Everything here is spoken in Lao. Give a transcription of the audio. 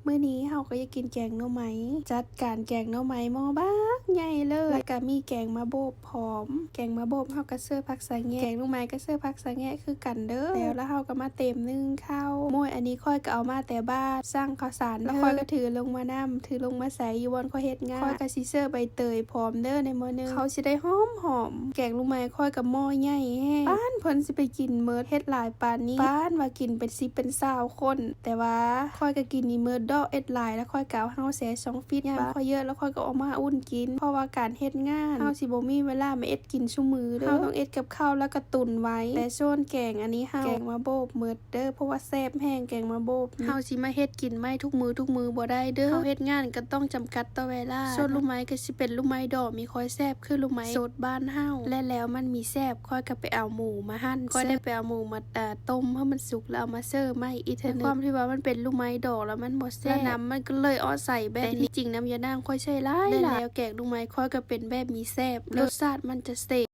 ມື້ນີ້ເຮົາກໍຢາກກິນແກງໜໍ່ໄມ້. ຈັດການແກງໜໍ່ໄມ້ໝໍ້ບັກໃຫຍ່ເລີຍ ແລ້ວກໍມີແກງໝາກໂບບພ້ອມ. ແກງໝາກໂບບເຮົາກໍເສີບຜັກສະແງະ, ແກງໜໍ່ໄມ້ກໍເສີບຜັກສະແງະຄືກັນເດີ້. ແລ້ວລະເຮົາກໍມາເຕັມໜຶ້ງເຂົ້າ. ໂມຍອັນນີ້ຂ້ອຍກໍເອົາມາແຕ່ບ້ານ, ສັ່ງເຂົ້າສານ ແລ້ວຂ້ອຍກໍຖືລົງມານຳ, ຖືລົງມາໃສ່ຢູ່ບ່ອນຂ້ອຍເຮັດງານ. ຂ້ອຍກໍຊິເສີບໃບເຕີຍພ້ອມເດີ້ໃນໝໍ້ໜຶ່ງ. ເຂົ້າຊິໄດ້ຫອມໆ. ແກງໜໍ່ໄມ້ຂ້ອຍກໍໝໍ້ໃຫຍ່ແຮງ, ປານເພິ່ນຊິໄປກິນໝົດ, ເຮັດຫຼາຍປານນີ້ ປານວ່າກິນເປັນສິບເປັນຊາວຄົນ. ແຕ່ວ່າຂ້ອຍກໍກິນນີ້ໝົດດອກ, ເຮັດຫຼາຍແລ້ວຂ້ອຍກໍເອົາເຮົາແຊ່ຊ່ອງຟຣີດ. ຍາມຂ້ອຍເຍອະແລ້ວຂ້ອຍກໍເອົາມາອຸ່ນກິນ, ເພາະວ່າການເຮັດງານ ເຮົາຊິບໍ່ມີເວລາມາເຮັດກິນຊຸມື້ເດີ້. ເຮົາຕ້ອງເຮັດກັບເຂົ້າແລ້ວກໍຕຸນໄວ້. ແຕ່ສ່ວນແກງອັນນີ້ເຮົາແກງໝາກໂບບໝົດເດີ້, ເພາະວ່າແຊບແຮງແກງໝາກໂບບນີ້. ເຮົາຊິມາເຮັດກິນໃໝ່ທຸກມື້ທຸກມື້ບໍ່ໄດ້ເດີ້, ເຮົາເຮັດງານກໍຕ້ອງຈຳກັດຕໍ່ເວລາ. ສ່ວນໜໍ່ໄມ້ກໍຊິເປັນໜໍ່ໄມ້ດອກ, ມີຄວາຍແຊບຄືໜໍ່ໄມ້ສົດບ້ານເຮົາ. ແລະແລ້ວມັນມີແຊບ, ຂ້ອຍກໍໄປເອົາໝູມາຫັ່ນ. ຂ້ອຍໄດ້ໄປເອົາໝູມາ ເອີ່ ຕົ້ມໃຫ້ມັນສຸກ ແລ້ວເອົາມາເສີບໃໝ່ອີກເທື່ອໜຶ່ງ. ແຕ່ຄວາມທີ່ວ່າມັນເປັນໜໍ່ໄມ້ດອກແລ້ວມັນບໍ່ແຊບ, ແລະນ້ຳມັນກໍເລີຍອອກໃສແບບນີ້. ແຕ່ທີ່ຈິງນ້ຳຢານາງຂ້ອຍໃສ່ຫຼາຍໆ. ແລະແລ້ວແກງໜໍ່ໄມ້ຂ້ອຍກໍເປັນແບບມີແຊບ, ລົດຊາດມັນຈະເຊັງ.